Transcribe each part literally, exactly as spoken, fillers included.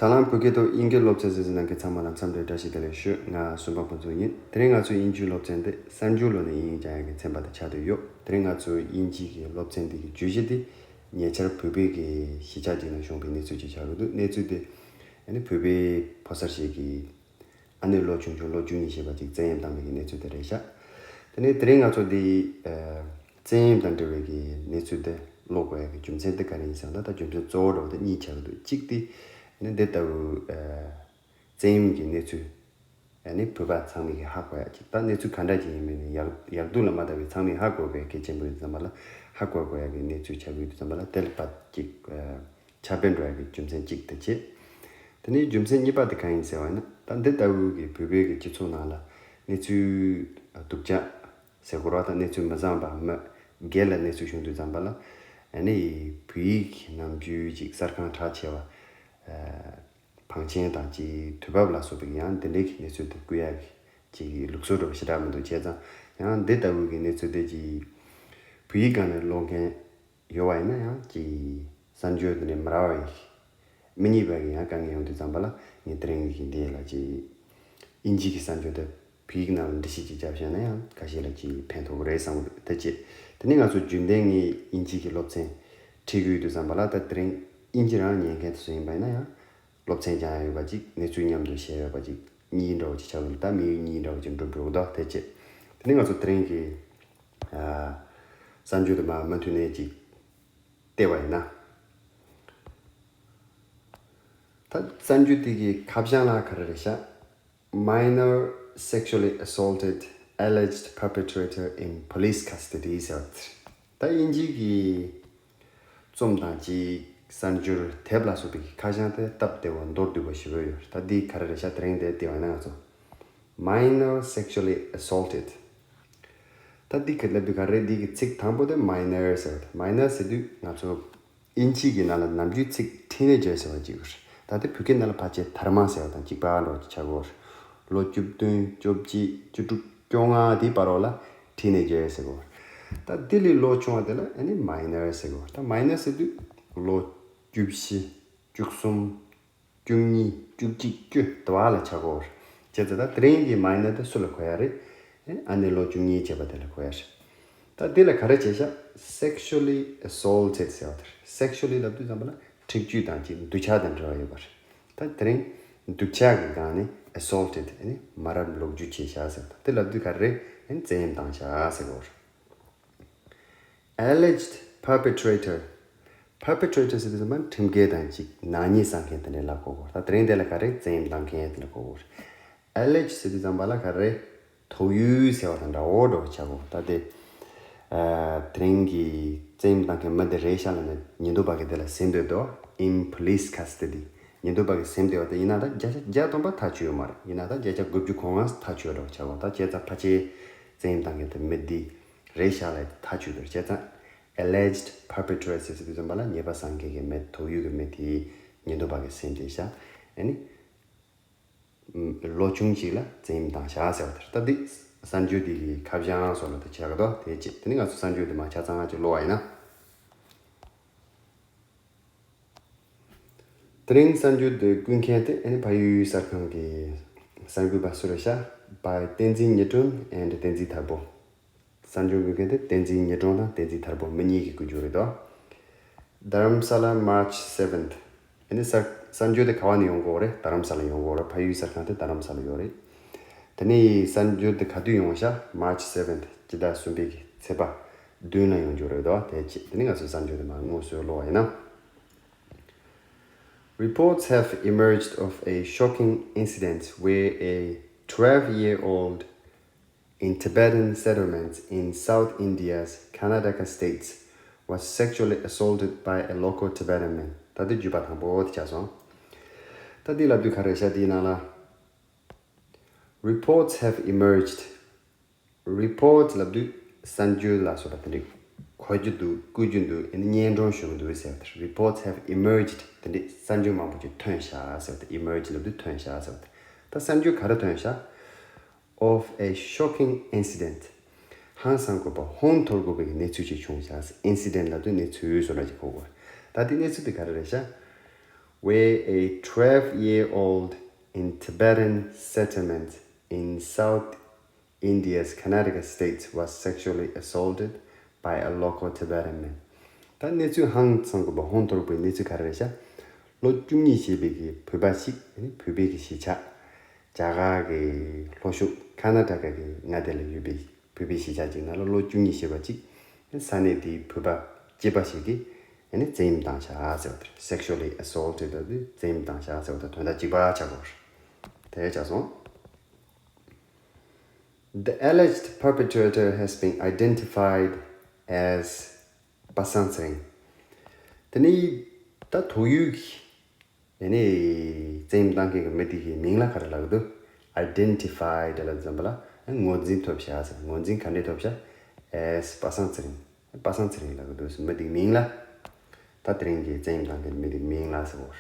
དྲ་ལམ་བོད་སྐད་ཐོག་དབྱིན་སྐད་སློབ་ཚན་གཟིགས་གཟིགས་གནང་མཁན་ཚང་མ་ལ་འཚམས་འདྲི་བཀྲ་ཤིས་བདེ་ལེགས་ཞུ། ང་གསུམ་པ་ཕུན་ཚོགས་ཡིན། དེ་རིང་ང་ཚོའི་དབྱིན་ཇིའི་སློབ་ཚན་དེ་གསར་འགྱུར་ཀློག་ནས་དབྱིན་ཡིག་སྦྱང་ཡག་གི་ཚན་པ་དེ་ཆགས་བསྡད་ཡོད། དེ་རིང་ང་ཚོའི་དབྱིན་ཇི་གི་སློབ་ཚན་འདི་གི་བརྗོད་གཞི་དེ་ཉེ་ཆར་བོད་པའི་གི་གཞིས་ཆགས་ཅིག་ནང་བྱུང་བའི་གནས་ཚུལ་ཅིག་ཆགས་ཀྱི་འདུག། གནས་ཚུལ་དེ་ཨ་ནི་བོད་པའི་ཕོ་གསར་ཞིག་གིས་ཨ་ནེ་ལོ་ཆུང་ཆུང་ལོ་བཅུ་གཉིས་བྱས་པ་ཅིག་བཙན་གཡེམ་བཏང་བའི་གི་གནས་ཚུལ་དེ་རེད་ཤག། དེ་ནས་དེ་རིང་ང་ཚོ་འདི་ཨ་བཙན་གཡེམ་དང་འབྲེལ་བའི་གི་གནས་ཚུལ་དེ་ཀློག་དགོས་ཡག་གི་རྒྱུ་མཚན་དེ་ག་རེ་ཡིན་ཟེར་ན། ད་རྒྱུ་མཚན་གཙོ་བོ་འདྲ་བོ་དེ་གཉིས་ཆགས་ཀྱི་འདུག། གཅིག་དེ་ཨ་ནི་འདི་ལྟ་བུ་ཨ་བཙན་གཡེམ་གྱི་གནས་ཚུལ་ཨ་ནི་བོད་པ་ཚང་མས་ཧ་གོ་ཡག་ཅིག། ད་གནས་ཚུལ་ག་འདྲ་ཅིག་ཡིན་མིན་ནི་ཡག་ཡག་སྡུག་ལ་མ་ལྟ་བའི་ཚང་མས་ཧ་གོ་དགོས་གལ་ཆེན་པོ་ཡིན་ཙམ་པ་ལ། ཧ་གོ་དགོས་ཡག་གི་གནས་ཚུལ་ཆགས་ཀྱི་ཡོད་དུས་ཙམ་པ་ལ་དེ་ལ་ཕར་ཅིག་ཨ་ཁྱབ་སྤེལ་འགྲོ་ཡག་གི་རྒྱུ་མཚན་གཅིག་དེ་བྱས། དེ་ནས་རྒྱུ་མཚན་གཉིས་པ་དེ་གང་ཡིན་ཟེར་བ་ཡིན་ན། ད་འདི་ལྟ་བུ་གི་བོད་པའི་གི་སྤྱི་ཚོགས་ནང་ལ་གནས་ཚུལ་སྡུག་ཅག་ཟེར་དགོས་རེད་བ། ད་གནས་ཚུལ་མི་བཟང་བ་མི་སྒེར་ལ་གནས་ཚུལ་བྱུང་དུས་ཙམ་པ་ལ་ཨ་ནི་བོད་ཡིག་ནམ་རྒྱུན་ཅིག་གསར་ཁང་གྲགས་ཆེ་བ་ཨ་བང་ཆེན་དང་ཅིག་དུས་བབ་ལ་སོགས་པའི་ཡང་འདི་འདྲའི་གི་གནས་ཚུལ་དེ་བསྐུར་ཡག་གི་ཅིག་ལུགས་སྲོལ་འདྲ་བོ་ཞེ་དྲག་མི་འདུག། བྱས་ཙང་ཡང་འདི་ལྟ་བུ་གི་གནས་ཚུལ་དེ་ཅིག་བོད་ཡིག་སྒང་ནས་ཀློག་མཁན་ཡོད་པ་ཡིན་ན་ཡང་ཅིག་གསར་འགྱུར་འདི་ནས་མི་རག་པ་ཡིན། མི་རྙེད་པ་གི་ཡང་དཀའ་ངལ་ཡོང་དུས་ཙམ་པ་ལ་ངས་དེ་རིང་གི་འདི་ལ་ཅིག་དབྱིན་ཇི་གི་གསར་འགྱུར་དེ་བོད་ཡིག་ནང་ལ་འགྲེལ་བཤད་ཅིག་བརྒྱབ་བཞག་ན་ཡང་ཁ་ཤས་ལ་ཅིག་ཕན་ཐོགས་ཀྱི་རེད་བསམ་གྱི་འདུག། དེ་བྱས་དེ་ནས་ང་ཚོ་རྒྱུན་ལྡན་ངས་དབྱིན་ཇི་གི་སློབ་ཚན་ཁྲིད་ཀྱི་ཡོད་དུས་ཙམ་པ་ལ། ད་དེ་རིང་དབྱིན་ཇི་རང་ཉན་མཁན་དེ་ཚོ་ཡིན་པ་ཡིན་ན་ཡང་སློབ་ཚན་སྦྱང་ཡག་ཡོད་པ་ཅིག། གནས་ཚུལ་མཉམ་དུ་བཤད་ཡག་ཡོད་པ་ཅིག། གཉིས་འདྲ་བོ་ཅིག་ཆགས་ཀྱི་འདུག། ད་དམིགས་ཡུལ་གཉིས་འདྲ་བོ་ཅིག་འགྲུབ་འགྲོ་གི་འདུག། དེ་བྱས་དེ་ནས་ང་ཚོ་དེ་རིང་གི་ཨ་གསར་འགྱུར་དེ་མར་མུ་མཐུད་ནས་ཅིག་བལྟས་པ་ཡིན་ན། ད་གསར་འགྱུར་དེ་གི་ཁ་བྱང་ལ་ག་རེ་རེད་ཤག། Minor sexually assaulted, alleged perpetrator in police custody ཟེར་བ་དེ་རེད། ད་དབྱིན་ཇི་གི་རྩོམ་དང་ཅིག་གསར་འགྱུར་དེབ་ལ་སོགས་པའི་ཁ་བྱང་དེ་སྟབས་བདེ་བོ་མདོར་བསྡུས་པོ་ཞེ་པོ་ཡོད། ད་འདི་ག་རེ་རེད་ཤག། དེ་རིང་དེ་བལྟས་པ་ཡིན་ན་ང་ཚོ། Minor sexually assaulted. ད་འདི་གི་ལབ་དུས་ག་རེ་རེད། འདི་གི་ཚིག་དང་པོ་དེ་minor ཟེར་བ་དེ། minor ཟེར་དུས་ང་ཚོ་དབྱིན་ཇི་གི་ནང་ལ་ནམ་རྒྱུན་ཚིག་teenager ཟེར་བ་ཅིག་ཡོད་རེད། ད་དེ་བོད་སྐད་ནང་ལ་ཕལ་ཆེར་དར་མ་ཟེར་བ་དང་གཅིག་པ་འདྲ་བོ་ཅིག་ཆགས་ཀྱི་ཡོད་རེད། ལོ་བཅུ་བདུན་བཅོ་བརྒྱད་བཅུ་དྲུག་བཅོ་ལྔ་དེའི་བར་རོ་ལ་teenager ཟེར་གྱི་ཡོད་རེད། ད་དེ་ལས་ལོ་ཆུང་བ་དེ་ལ་ཨ་ནི་minor ཟེར་གྱི་ཡོད་རེད། ད་minor ཟེར་དུས་ལོ་བཅུ་བཞི་བཅུ་གསུམ་བཅུ་གཉིས་བཅུ་གཅིག་བཅུ་དེ་བ་ལ་ཆགས་ཀྱི་ཡོད་རེད། བྱས་ཙང་ད་དེ་རིང་གི་minor དེ་སུ་ལ་གོ་ཡག་རེད། ཨ་ནི་ལོ་བཅུ་གཉིས་བྱས་པ་དེ་ལ་གོ་ཡག་རེད། ད་དེ་ལ་ག་རེ་བྱས་ཤག། sexually assaulted ཟེར་བ་དེ་རེད། sexually ལབ་དུས་ཙམ་པ་ལ་འཁྲིག་སྤྱོད་དང་ཅིག་འདུ་ཆགས་དང་འབྲེལ་བ་ཡོད་པ་རེད། ད་དེ་རིང་འདུ་ཆགས་ཀྱི་སྒང་ནས་assaulted ཨ་ནི་མ་རབས་ལོག་འཇུ་བྱས་ཤག་ཟེར་བ་དེ་ལབ་དུས་ག་རེ་རེད། ཨ་ནི་བཙན་གཡེམ་བཏང་ཤག་ཟེར་གྱི་ཡོད་རེད། alleged perpetrator. perpetrator ཟེར་དུས་ཙམ་པ་ཁྲིམས་འགལ་དང་ཅིག་ནག་ཉེས་བསགས་མཁན་དེ་འདྲ་ལ་གོ་དགོས། ད་དེ་རིང་དེ་ལ་ག་རེ་བཙན་གཡེམ་བཏང་མཁན་དེ་ལ་གོ་དགོས། alleged ཟེར་དུས་ཙམ་པ་ལ་ག་རེ་དོགས་ཡུལ་ཟེར་བ་དང་འདྲ་བོ་འདྲ་བོ་ཆགས་གོ། ད་དེ་ཨ་དེ་རིང་གི་བཙན་གཡེམ་བཏང་མཁན་མི་དེ་རེད་ཤག་ལབ་ནས་ཉེན་རྟོག་པ་གིས་དེ་ལ་ཟིན་སྡོད་དོ། in police custody. ཉེན་རྟོག་པ་གིས་ཟིན་བསྡད་པ་དེ་ཡིན་ན་ད་བརྒྱ་ཆ་བརྒྱ་སྟོང་པ་ཐག་ཆོད་ཡོད་མ་རེད། ཡིན་ན་ད་བརྒྱ་ཆ་དགུ་བཅུ་གོ་ལྔ་ཐག་ཆོད་འདྲ་བོ་ཆགས་གོ། ད་བྱས་ཙང་ཕལ་ཆེར་བཙན་གཡེམ་བཏང་མཁན་དེ་མི་འདི་རེད་ཤག་ལབ་ཐག་ཆོད་འདུག། བྱས་ཙང་alleged perpetrator ཟེར་དུས་ཙམ་པ་ལ་ཉེས་པ་བསགས་མཁན་གྱི་མི་དོགས་ཡོད་ཀྱི་མི་དེ་ཉེན་རྟོག་པ་གིས་ཟིན་བསྡད་ཤག། ཨ་ནི་ལོ་ཆུང་ཅིག་ལ་བཙན་གཡེམ་བཏང་ཤག་ཟེར་བ་དེ་རེད། ད་འདི་གསར་འགྱུར་འདི་གི་ཁ་བྱང་སོགས་ལ་དེ་ཆགས་ཀྱི་འདུག། དེ་བྱས་དེ་ནི་ང་ཚོ་གསར་འགྱུར་འདི་མར་ཆ་ཚང་ཅིག་ཀློག་པ་ཡིན་ན། དེ་རིང་གསར་འགྱུར་འདི་བསྐུར་མཁན་དེ་ཨ་ནི་ཕ་ཡུལ་གསར་ཁང་གི་གསར་འགོད་པ་སུ་རེད་ཤག། by བསྟན་འཛིན་ཉི་སྒྲོན་and བསྟན་འཛིན་དར་པོ། གསར་འགྱུར་འགོད་མཁན་དེ་བསྟན་འཛིན་ཉི་སྒྲོན་དང་བསྟན་འཛིན་དར་པོ་མི་གཉིས་ཀྱིས་བསྐུར་རྒྱུ་རེད་དོ། Dharamsala, March seventh. ཨ་ནི་གསར་གསར་འགྱུར་དེ་ག་བ་ནས་ཡོང་གི་ཡོད་རེད། རྡ་རམ་ས་ལ་ཡོང་གི་ཡོད་རེད། ཕ་ཡུལ་གསར་ཁང་དེ་རྡ་རམ་ས་ལ་ཡོད་རེད། དེ་ནས་གསར་འགྱུར་དེ་ག་དུས་ཡོང་ཤག། March seventh སྤྱི་ཟླ་གསུམ་པའི་གི་ཚེས་པ་བདུན་ལ་ཡོང་རྒྱུ་རེད་དོ། དེ་བྱས་དེ་ནི་ང་ཚོའི་གསར་འགྱུར་དེ་མར་དངོས་སུ་ཀློག་པ་ཡིན་ན། Reports have emerged of a shocking incident where a twelve-year-old in Tibetan settlements in South India's Karnataka states was sexually assaulted by a local Tibetan man. ད་དེ་བརྗོད་པ་དང་པོ་དེ་ཆགས་སོང་། ད་དེ་ལབ་དུས་ག་རེ་ཤག། དེའི་ནང་ལ། Reports have emerged. Reports ལབ་དུས་གསར་འགྱུར་ལ་སོགས་པ་དེ་འདྲ་གོ་རྒྱུ་འདུག། བསྐུར་རྒྱུ་འདུག། ཨ་ནི་སྙན་སྒྲོན་ཞུ་གི་འདུག་ཟེར་བ་དེ། Reports have emerged. དེ་འདྲའི་གསར་འགྱུར་མང་པོ་ཅིག་ཐོན་ཤག་ཟེར་བ་དེ། emerge ལབ་དུས་ཐོན་ཤག་ཟེར་བ་དེ། ད་གསར་འགྱུར་ག་རེ་ཐོན་ཤག། of a shocking incident. ཧང་སང་དགོས་པ། ཧོན་འཐོར་དགོས་པའི་གནས་ཚུལ་ཅིག་བྱུང་ཤག། incident ལབ་དུས་གནས་ཚུལ་བཟོ་འདྲ་ཅིག་གོ་དགོས། ད་དེ་གནས་ཚུལ་དེ་ག་རེ་རེད་ཤག། where a twelve-year-old in Tibetan settlement in South India's Karnataka state was sexually assaulted by a local Tibetan man. ད་གནས་ཚུལ་ཧང་སང་དགོས་པ་ཧོན་ཐོར་པའི་གནས་ཚུལ་ག་རེ་རེད་ཤག་ལོ་བཅུ་གཉིས་བཞེས་པའི་གི་བོད་པ་ཞིག་ཨ་ནི་བོད་པའི་གི་གཞིས་ཆགས་རྒྱ་གར་གི་ལྷོ་ཕྱོགས་ཀར་ན་ཊ་ཀ་གི་མངའ་སྡེ་ལ་ཡོད་པའི་བོད་པའི་གཞིས་ཆགས་ཅིག་ནང་ལ་ལོ་བཅུ་གཉིས་བཞེས་པ་ཅིག་ས་གནས་དེའི་བོད་པ་སྐྱེས་པ་ཞིག་གིས་ཨ་ནི་བཙན་གཡེམ་བཏང་ཤག་ཟེར་བ་དེ་རེད། Sexually assaulted ལབ་དུས་བཙན་གཡེམ་བཏང་ཤག་ཟེར་བ་དང་དོན་དག་གཅིག་པ་ཆགས་པ་རེད། དེ་ཆགས་སོང་། The alleged perpetrator has been identified as པ་སངས་ཚེ་རིང་། དེ་ནི་ད་དོགས་ཡོད་ཀྱི་ཨ་ནི་བཙན་གཡེམ་བཏང་མཁན་གྱི་མི་དེ་གི་མིང་ལ་ག་རེ་ལབ་ཀྱི་འདུག Identified ལབ་ཙམ་པ་ལ་ངོས་འཛིན་ཐོབ་ཤག་ཟེར། ངོས་འཛིན་ག་འདྲས་ཐོབ་ཤག As པ་སངས་ཚེ་རིང་། པ་སངས་ཚེ་རིང་ལབ་ཀྱི་འདུག་ཟེར། མི་དེ་གི་མིང་ལ། ད་དེ་རིང་གི་བཙན་གཡེམ་བཏང་མཁན་མི་དེ་གི་མིང་ལ་ཟེར་བ།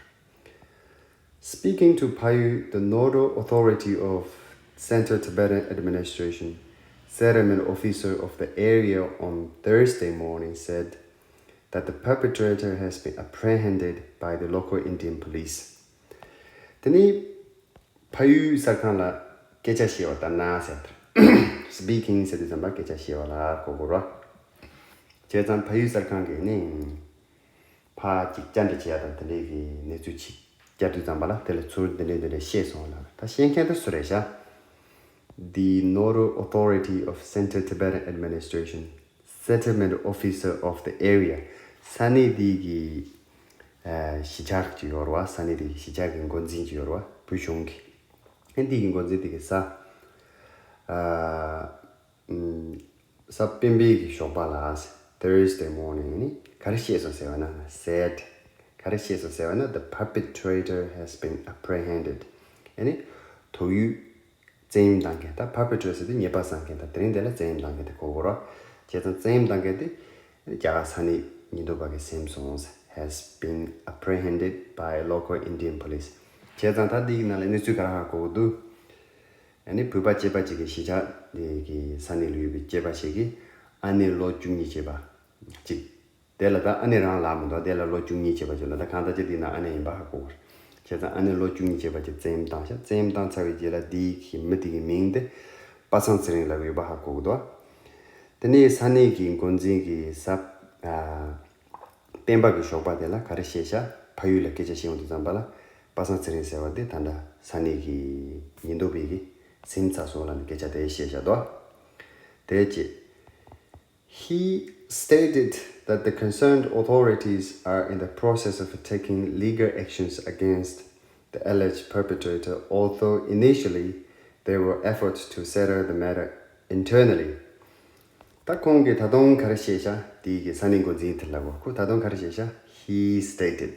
Speaking to Phayu, the nodal authority of Central Tibetan Administration, settlement officer of the area on Thursday morning said that the perpetrator has been apprehended by the local Indian police. དེ་ནི་ཕ་ཡུལ་གསར་ཁང་ལ་སྐད་ཆ་བཤད་པ་ལྟར་ན་ཟེར། Speaking ཟེར་དུས་ཙམ་པ་སྐད་ཆ་བཤད་པ་ལ་གོ་དགོས་རེད། བྱས་ཙང་ཕ་ཡུལ་གསར་ཁང་གིས་ནི་ཕར་ཅིག་བཅར་འདྲི་བྱེད་ཡ་དང་དེ་འདྲའི་གི་གནས་ཚུལ་ཅིག་བསྐྱར་དུས་ཙམ་པ་ལ་དེ་ལ་ཚུར་འདི་འདྲའི་འདི་འདྲའི་བཤད་སོང་ལབ། ད་བཤད་མཁན་དེ་སུ་རེད་ཤག The nodal authority of Central Tibetan Administration, settlement officer of the area. ས་གནས་དེ་གི་ཨ་གཞིས་ཆགས་ཅིག་ཡོད་རེད་བ། ས་གནས་དེ་གི་གཞིས་ཆགས་ཀྱི་འགོ་འཛིན་ཅིག་ཡོད་རེད་བ། བོད་གཞུང་གི་ཨ་འདི་གི་འགོ་འཛིན་དེ་གི་ས་ཨ་ཨམ་གཟའ་སྤེན་པའི་གི་ཞོགས་པ་ལ་Thursday morning ནི་ག་རེ་བཤད་སོང་ཟེར་བ་ན། Said ག་རེ་བཤད་སོང་ཟེར་བ་ན། The perpetrator has been apprehended. ཨ་ནི་དོགས་ཡོད་བཙན་གཡེམ་བཏང་མཁན། ད་perpetrator ཟེར་དུས་ཉེས་པ་བསགས་མཁན་དང་དེ་རིང་དེ་ལ་བཙན་གཡེམ་བཏང་མཁན་དེ་གོ་དགོས་རེད། བྱས་ཙང་བཙན་གཡེམ་བཏང་མཁན་དེ་རྒྱ་གར་ས་གནས་ཉེན་རྟོག་པ་གིས་ཟིན་སོང་། Has been apprehended by local Indian police. བྱས་ཙང་ད་འདི་གི་ནང་ལ་གནས་ཚུལ་ག་རེ་ཧ་གོ་གི་འདུག་ཨ་ནི་བོད་པ་སྐྱེས་པ་གཅིག་གི་གཞིས་ཆགས་དེ་གི་ས་གནས་ལ་ཡོད་པའི་སྐྱེས་པ་ཞིག་གིས་ཨ་ནེ་ལོ་བཅུ་གཉིས་བྱས་པ་གཅིག་དེ་ལ་ད་ཨ་ནེ་རང་ལབ་མི་འདུག་དེ་ལ་ལོ་བཅུ་གཉིས་བྱས་པ་ཅིག་ལ་ད་གང་ལྟར་ཅིག་དེའི་ནང་ཨ་ནེ་ཡིན་པ་ཧ་གོ་གི་རེད། བྱས་ཙང་ཨ་ནེ་ལོ་བཅུ་གཉིས་བྱས་པ་ཅིག་བཙན་གཡེམ་བཏང་ཤག་བཙན་གཡེམ་བཏང་ཚར་བའི་རྗེས་ལ་དེའི་གི་མི་དེ་གི་མིང་དེ་པ་སངས་ཚེ་རིང་ལབ་ཀྱི་ཡོད་པ་ཧ་གོ་གི་འདུག་དེ་ནས་ས་གནས་ཀྱི་འགོ་འཛིན་གྱིས་གཟའ་ཨ་སྤེན་པ་གི་ཞོགས་པ་དེ་ལ་ག་རེ་བཤད་ཤག་ཕ་ཡུལ་ལ་སྐད་ཆ་བཤད་ཡོང་དུས་ཙམ་པ་ལ་པ་སངས་ཚེ་རིང་ཟེར་བ་དེ་ད་ལྟ་ས་གནས་ཀྱི་ཉེན་རྟོག་པས་ཀྱིས་ཟིན་ཚར་སོང་ལབ་ནས་སྐད་ཆ་དེ་བཤད་བཞག་འདུག་དེ་རྗེས། He stated that the concerned authorities are in the process of taking legal actions against the alleged perpetrator, although initially there were efforts to settle the matter internally. ད་ཁོང་གིས་ད་དུང་ག་རེ་བཤད་ཤག་དེའི་གི་ས་གནས་འགོ་འཛིན་དེ་ལ་གོ་ཁོ་ད་དུང་ག་རེ་བཤད་ཤག He stated.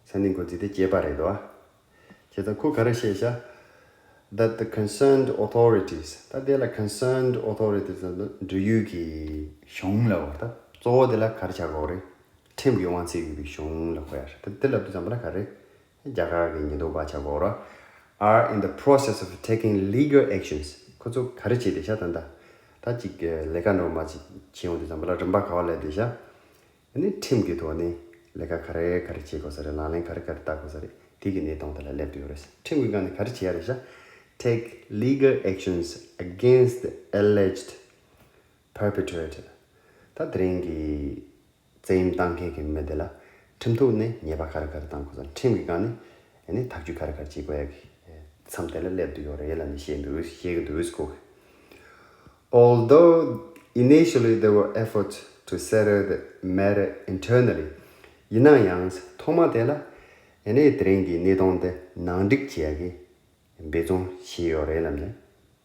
ས་གནས་འགོ་འཛིན་དེ་སྐྱེས་པ་རེད་དོ། བྱས་ཙང་ཁོ་ག་རེ་བཤད་ཤག That the concerned authorities. ད་དེ་ལ་concerned authorities ལབ་ན་འབྲེལ་ཡོད་ཀྱི་གཞུང་ལབ་པ། ད་གཙོ་བོ་དེ་ལ་ག་རེ་ཆགས་དགོས་རེད། ཁྲིམས་ཀྱི་དབང་ཚད་ཡོད་པའི་གཞུང་ལ་གོ་ཡ་རེད། ད་དེ་ལབ་དུས་ཙམ་པ་ལ་ག་རེ། རྒྱ་གར་གྱི་ཉེན་རྟོག་པ་ཆགས་དགོས་རེད། Are in the process of taking legal actions. ཁོ་ཚོ་ག་རེ་བྱས་བསྡད་ཤག་ད་ལྟ། ད་ཅིག་ལས་ཀ་འདྲ་བོ་མ་ཅིག་བྱེད་ཡོང་དུས་ཙམ་པ་ལ་རིམ་པ་ག་པར་སླེབས་བསྡད་ཤག་ཨ་ནི་ཁྲིམས་ཀྱི་ཐོག་ནས་ལས་ཀ་ག་རེ་ག་རེ་བྱེད་དགོས་ས་རེད། ལག་ལེན་ག་རེ་ག་རེ་བསྟར་དགོས་ས་རེད། དེ་གི་གནས་སྟངས་དེ་ལ་སླེབས་བསྡད་ཡོད་རེད། ཁྲིམས་ཀྱི་སྒང་ནས་ག་རེ་བྱེད་ཡ་རེད་ཤག Take legal actions against the alleged perpetrator. ད་དེ་རིང་གི་བཙན་གཡེམ་བཏང་མཁན་གྱི་མི་དེ་ལ་ཁྲིམས་ཐོག་ནས་ཉེས་པ་ག་རེ་ག་རེ་བཏང་དགོས་ས། ཁྲིམས་ཀྱི་སྒང་ནས་ཨ་ནི་ཐག་གཅོད་ག་རེ་ག་རེ་བྱེད་དགོས་ཡ་གི་མཚམས་དེ་ལ་སླེབས་བསྡད་ཡོད་རེད་ལབ་ནས་བཤད་འདུག་བཤད་ཀྱི་འདུག་གོ། Although initially there were efforts to settle the matter internally. ཡིན་ན་ཡང་ཐོག་མ་དེ་ལ་ཨ་ནི་དེ་རིང་གི་གནས་སྟངས་དེ་ནང་འགྲིག་བྱེད་ཡ་གི་འབད་བརྩོན་བྱས་ཡོད་རེད་ལབ་ནས་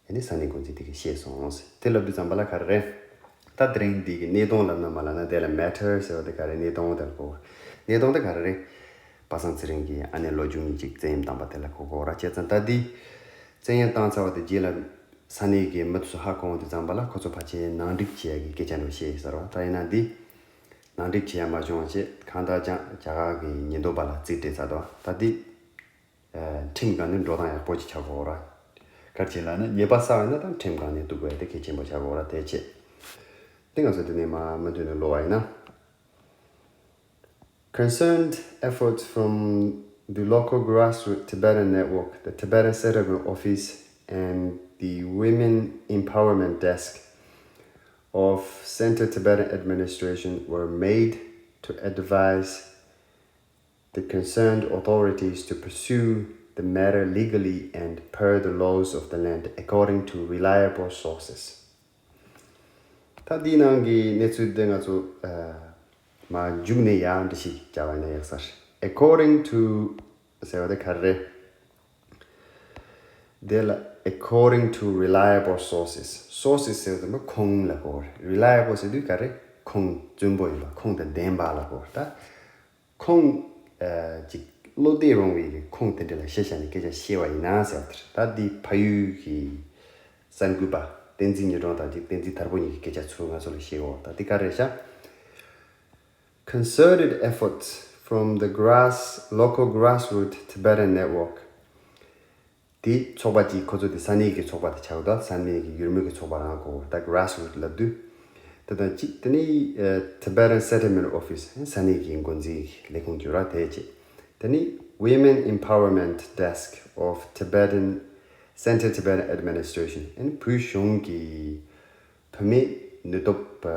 ཨ་ནི་ས་གནས་འགོ་འཛིན་དེ་གིས་བཤད་སོང་ཟེར། དེ་ལབ་དུས་ཙམ་པ་ལ་ག་རེ་རེད། ད་དེ་རིང་འདི་གི་གནས་སྟངས་ལབ་ན་མ་ལབ་ན་དེ་ལ་matter ཟེར་བ་དེ་ག་རེ། གནས་སྟངས་དེ་ལ་གོ། གནས་སྟངས་དེ་ག་རེ་རེད། པ་སངས་ཚེ་རིང་གིས་ཨ་ནེ་ལོ་བཅུ་གཉིས་ཅིག་བཙན་གཡེམ་བཏང་པ་དེ་ལ་གོ་དགོས་རེད། བྱས་ཙང་ད་འདི་བཙན་གཡེམ་བཏང་ཚར་བ་དེ་རྗེས་ལ་ས་གནས་ཀྱི་མི་དེ་ཚོ་ཧ་གོ་ཡོང་དུས་ཙམ་པ་ལ་ཁོ་ཚོ་ཕལ་ཆེར་ནང་འགྲིག་བྱེད་ཡ་གི་སྐད་ཆ་འདྲ་བོ་བཤད་ཡོད་ས་རེད་བ། ད་ཡིན་ན་འདི་ནང་འགྲིག་བྱེད་ཡ་མ་བྱུང་བ་བྱས། གང་ལྟར་ཀྱང་རྒྱ་གར་གྱི་ཉེན་རྟོག་པ་ལ་རྩིས་སྤྲད་ཚར་འདུག་ད་འདི་ཨ་ཁྲིམས་སྒང་ནས་འགྲོ་སྟངས་ཡག་པོ་ཅིག་ཆགས་དགོས་རེད། ག་རེ་བྱེད་ལབ་ན་ཉེས་པ་བསགས་ཡོད་ན་ད་ཁྲིམས་སྒང་ནས་གཏུག་དགོས་ཡ་དེ་གལ་ཆེན་པོ་ཆགས་དགོས་རེད། དེ་བྱས་ཏེ་ང་ཚོ་འདི་ནས་མར་མུ་མཐུད་ནས་ཀློག་པ་ཡིན་ན། Concerned efforts from the local grassroots Tibetan network, the Tibetan Settlement Office, and the Women Empowerment Desk of Central Tibetan Administration were made to advise the concerned authorities to pursue the matter legally and per the laws of the land, according to reliable sources. ད་འདིའི་ནང་གི་གནས་ཚུལ་འདི་ང་ཚོ་ཨ་མ་མཇུག་ནས་ཡང་འདྲི་ཞིག་བྱ་བ་ཡིན་ན་ཡག་ས་རེད། According to ཟེར་བ་དེ་ག་རེ་རེད། དེ་ལ་according to reliable sources, sources ཟེར་བ་དེ་མ་ཁུངས་ལ་གོ་རེད། Reliable ཟེར་དུས་ག་རེ་ཁུངས་བཙུན་པོ་ཡིན་པ། ཁུངས་དང་ལྡན་པ་ལ་གོ་རེད། ད་ཁུངས་ཨ་ཅིག་བློ་གཏད་རུང་བའི་ཁུངས་དེ་འདྲ་ལ་གཞི་བཞག་ནས་སྐད་ཆ་བཤད་པ་ཡིན་ན་ཟེར་བ་དེ་རེད། ད་འདི་ཕ་ཡུལ་གྱི་གསར་འགོད་པ་བསྟན་འཛིན་ཉི་སྒྲོན་དང་ཅིག་བསྟན་འཛིན་དར་པོ་གཉིས་ཀྱི་སྐད་ཆ་ཚུར་ང་ཚོ་ལ་བཤད་འོ། ད་འདི་ག་རེ་རེད་ཤག Concerted efforts from the grass, local grassroots Tibetan network. དེ་ཚོགས་པ་གཅིག་ཁོ་ཚོ་དེ་ས་གནས་ཀྱི་ཚོགས་པ་དེ་ཆགས་འདུག་ས་གནས་ཀྱི་ཡུལ་མི་གི་ཚོགས་པ་རང་གོ་ད་grassroots ལབ་དུས། དེ་དང་གཅིག་དེ་ནི་ཨ་Tibetan Settlement Office ས་གནས་ཀྱི་འགོ་འཛིན་གྱི་ལས་ཁུངས་ཀྱི་ར་དེ་བྱས། དེ་ནི་Women Empowerment Desk of Tibetan, Central Tibetan Administration ཨ་ནི་བོད་གཞུང་གི་བུད་མེད་ནུས་སྟོབས་ཨ་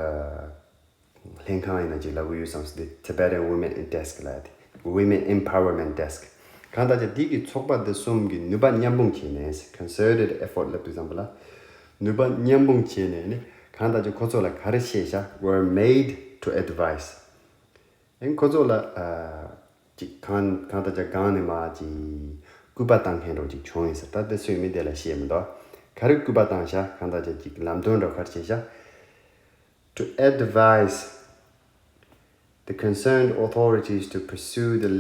ལྷན་ཁང་ཡིན་ན་ཅིག་ལབ་གི་ཡོད་བསམ་སྲིད། Tibetan Women in Desk ལབ་དེ། Women Empowerment Desk གང་ལྟར་ཀྱང་འདི་གི་ཚོགས་པ་འདི་གསུམ་གྱི་ནུས་པ་མཉམ་སྤུངས་བྱས་ནས། Concerted effort ལབ་དུས་ཙམ་པ་ལ་ནུས་པ་མཉམ་སྤུངས་བྱས་ནས་ནི་གང་ལྟར་ཀྱང་ཁོ་ཚོ་ལ་ག་རེ་བཤད་ཤག Were made to advise. ཨེ་ཁོ་ཚོ་ལ་ཨ་ཅིག་གང་གང་ལྟར་ཀྱང་སྒང་ནས་མ་ཅིག་སྐུལ་པ་བཏང་མཁན་འདྲ་ཅིག་བྱུང་ཡིན་ཟེར། ད་དེ་སུ་ཡིན་མིན་དེ་ལ་བཤད་མི་འདུག་ག་རེ་སྐུལ་པ་བཏང་ཤག་གང་ལྟར་ཀྱང་ཅིག་ལམ་སྟོན་འདྲ་ག་རེ་བྱས་ཤག To advise the concerned authorities to pursue the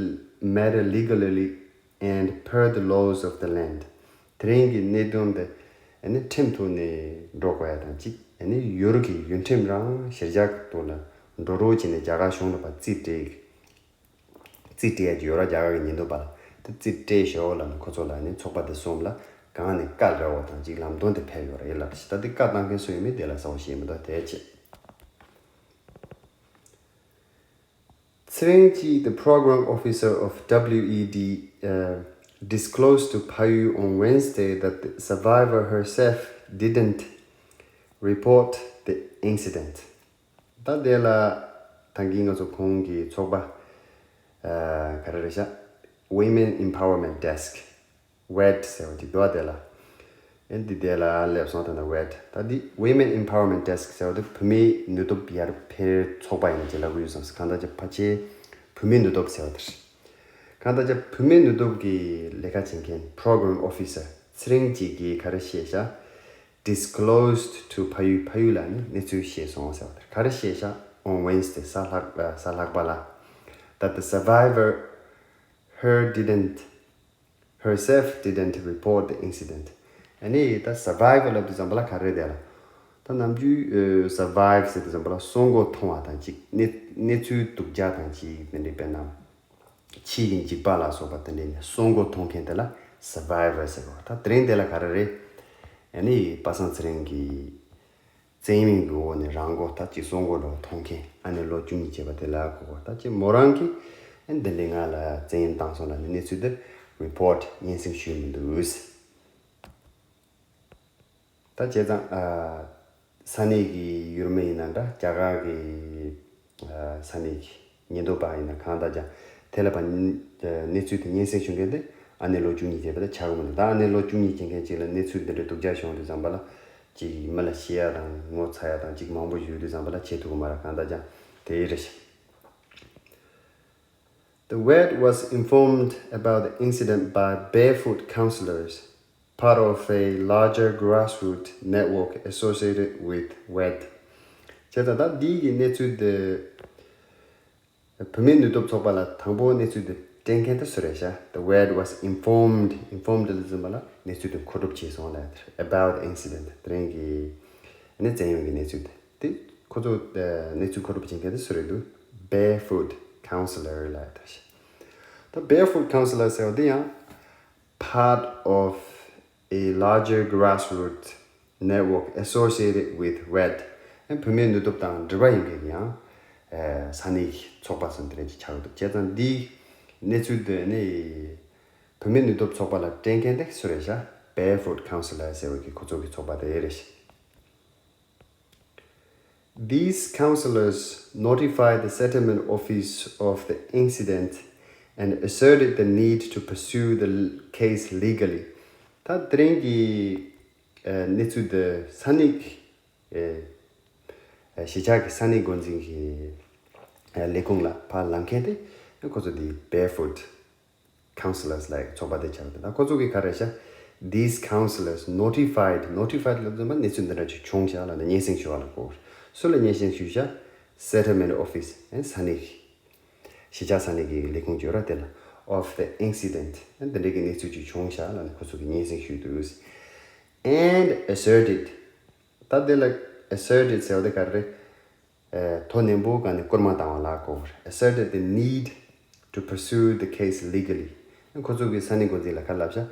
matter legally and per the laws of the land. དེ་རིང་གི་གནད་དོན་དེ་ཨ་ནི་ཁྲིམས་ཐོག་ནས་འགྲོ་དགོས་ཡ་དང་གཅིག་ཨ་ནི་ཡུལ་གྱི་ཡུལ་ཁྲིམས་རང་གཞིར་བཞག་གི་ཐོག་ལ་འགྲོ་རོགས་བྱས་ནས་རྒྱ་གར་གཞུང་ལ་ཕར་རྩིས་སྤྲད་རྩིས་སྤྲད་ཡ་ཡོད་ར། རྒྱ་གར་གྱི་ཉེན་རྟོག་པ་ལ་དེ་རྩིས་སྤྲད་ཤོག་ལབ་ནས་ཁོ་ཚོ་ལ་ནི་ཚོགས་པ་དེ་གསུམ་ལ་གང་ནས་བཀའ་རེ་བ་དང་གཅིག་ལམ་སྟོན་དེ་ཕེབས་ཡོད་རེད་ལབ་ཤག་ད་དེ་བཀའ་བཏང་མཁན་སུ་ཡིན་མིན་དེ་ལ་གསལ་པོ་ཤེས་མི་འདུག་དེ་བྱས། Tsering Chi, the program officer of W E D, uh, disclosed to Phayu on Wednesday that the survivor herself didn't report the incident. ད་དེ་ལ་ད་གིན་ང་ཚོ་ཁོང་གི་ཚོགས་པ་ཨ་ག་རེ་རེད་ཤག Women Empowerment Desk WED ཟེར་བ་ཅིག་འདུག་བ། དེ་ལ་ཨེ་འདི་དེ་ལ་སླེབས་སོང་། ད་ནི་WED ད་འདི་Women Empowerment Desk ཟེར་བ་དེ་བུད་མེད་ནུས་སྟོབས་ཡར་འཕེལ་ཚོགས་པ་ཡིན་ཅེས་ལབ་གི་ཡོད་བསམ་སོང་། གང་ལྟར་ཀྱང་ཕལ་ཆེར་བུད་མེད་ནུས་སྟོབས་ཟེར་བ་དེ་རེད། གང་ལྟར་ཀྱང་བུད་མེད་ནུས་སྟོབས་ཀྱི་ལས་ཀ་བྱེད་མཁན་program officer Tsering Chi གིས་ག་རེ་བཤད་ཤག Disclosed to Phayu, ཕ་ཡུལ་ལ་ནི་གནས་ཚུལ་བཤད་སོང་ཟེར་བ་དེ་ག་རེ་བཤད་ཤག On Wednesday གཟའ་ལྷག་གཟའ་ལྷག་པ་ལ། That the survivor her didn't herself didn't report the incident. ཨ་ནི་ད་survivor ལབ་དུས་ཙམ་པ་ལ་ག་རེ་དེ་ལ། ད་ནམ་རྒྱུན་survive ཟེར་དུས་ཙམ་པ་ལ་སྲོག་མགོ་ཐོན་པ་དང་གཅིག་གནས་གནས་ཚུལ་སྡུག་ཅག་དང་གཅིག་དེ་འདྲའི་དཔེར་ན། ཕྱི་ཡི་འཇིགས་པ་ལ་སོགས་པ་དེ་འདྲའི་ནས་སྲོག་མགོ་ཐོན་མཁན་དེ་ལ་survivor ཟེར་བ། ད་དེ་རིང་དེ་ལ་ག་རེ་རེད། ཨ་ནི་པ་སངས་ཚེ་རིང་གི་བཙན་གཡེམ་གྱི་འོག་ནས་རང་མགོ་ད་ཅིག་སྲོག་མགོ་འདྲ་བོ་ཐོན་མཁན་ཨ་ནེ་ལོ་བཅུ་གཉིས་བྱས་པ་དེ་ལ་གོ་གོ། ད་ཅིག་མོ་རང་གིས་ཨ་ནི་འདི་འདྲའི་ང་ལ་བཙན་གཡེམ་བཏང་སོང་ལབ་ནས་གནས་ཚུལ་འདི་report སྙན་སེང་ཞུས་མི་འདུག་ད་བྱས་ཙང་ཨ་ས་གནས་ཀྱི་ཡུལ་མི་ཡིན་ན་འདྲ། རྒྱ་གར་གྱི་ཨ་ས་གནས་ཀྱི་ཉེན་རྟོག་པ་ཡིན་ན་གང་ལྟར་ཀྱང་དེ་ལ་ཕར་གནས་ཚུལ་དེ་སྙན་སེང་ཞུ་མཁན་དེ་ཨ་ནེ་ལོ་བཅུ་གཉིས་བྱས་པ་དེ་ཆགས་ཀྱི་མི་འདུག་ད་ཨ་ནེ་ལོ་བཅུ་གཉིས་བྱེད་མཁན་ཅིག་ལ་གནས་ཚུལ་འདི་འདྲ་སྡུག་ཅག་བྱུང་དུས་ཙམ་པ་ལ་ཅིག་མི་ལ་ཤི་ཡ་དང་ངོ་ཚ་ཡ་དང་ཅིག་མང་པོ་ཡོད་དུས་ཙམ་པ་ལ་བྱེད་ཐུབ་ཀྱི་མ་རེད། གང་ལྟར་ཀྱང་དེ་རེད་ཤག The WED was informed about the incident by Barefoot counselors, part of a larger grassroots network associated with WED. བྱས་ཙང་ད་འདི་གི་གནས་ཚུལ་དེ་བུད་མེད་ནུས་སྟོབས་ཚོགས་པ་ལ་དང་པོ་གནས་ཚུལ་དེ་སྤྲད་མཁན་དེ་སུ་རེད་ཤག The WED was informed, informed ལ་འཛིན་པ་ལ་གནས་ཚུལ་དེ་མཁོ་སྒྲུབ་བྱས་སོང་ལབ་ཡ་དེ་རེད། About the incident དེ་རིང་གི་ནི་བཙན་གཡེམ་གྱི་གནས་ཚུལ་དེ། དེ་ཁོ་ཚོ་ཨ་གནས་ཚུལ་མཁོ་སྒྲུབ་བྱེད་མཁན་དེ་སུ་རེད་འདུག Barefoot counselor ལབ་ཡ་དེ་རེད་ཤག་ད་Barefoot counselor ཟེར་བ་དེ་ཡང་part of a larger grassroots network associated with WED ཨ་བུད་མེད་ནུས་སྟོབས་དང་འབྲེལ་བ་ཡོད་མཁན་ཡང་ ས་གནས་ཀྱི་ཚོགས་པ་སོགས་དེ་འདྲ་ཅིག་ཆགས་འདུག་བྱས་ཙང་འདིའི་གནས་ཚུལ་དེ་ནི་བུད་མེད་ནུས་སྟོབས་ཚོགས་པ་ལ་སྤྲད་མཁན་དེ་སུ་རེད་ཤག Barefoot Counselors ཟེར་བའི་གི་ཁོ་ཚོ་གི་ཚོགས་པ་དེ་རེད་ཤག These counselors notified the settlement office of the incident and asserted the need to pursue the case legally. ད་དེ་རིང་གི་གནས་ཚུལ་འདི་ས་གནས་ཀྱི་གཞིས་ཆགས་ཀྱི་ས་གནས་འགོ་འཛིན་གྱི་ལས་ཁུངས་ལ་ཕར་ལངས་མཁན་དེ་ཁོ་ཚོ་འདི་Barefoot Counselors ལ་ཚོགས་པ་དེ་ཆགས་འདུག་ད་ཁོ་ཚོ་གིས་ག་རེ་ཤག These counselors notified, notified ལབ་ཙམ་པ་གནས་ཚུལ་འདི་འདྲ་ཅིག་བྱུང་ཤག་ལབ་ནས་སྙན་སེང་ཞུ་བ་ལ་གོ། སུ་ལ་སྙན་སེང་ཞུས་ཤག Settlement office ས་གནས་ཀྱི་གཞིས་ཆགས་ས་གནས་ཀྱི་ལས་ཁུངས་ཡོད་ར་དེ་ལ། Of the incident འདི་འདྲའི་གི་གནས་ཚུལ་ཅིག་བྱུང་ཤག་ལབ་ནས་ཁོ་ཚོ་གིས་སྙན་སེང་ཞུས་འདུག And asserted ད་དེ་ལ་asserted ཟེར་བ་དེ་ག་རེ་རེད། དོ་ནན་པོ་གང་ནས་བསྐུལ་མ་བཏང་བ་ལ་གོ། Asserted the need to pursue the case legally. ཁོ་ཚོ་གིས་ས་གནས་འགོ་འཛིན་ལ་ག་ལབ་ཤག་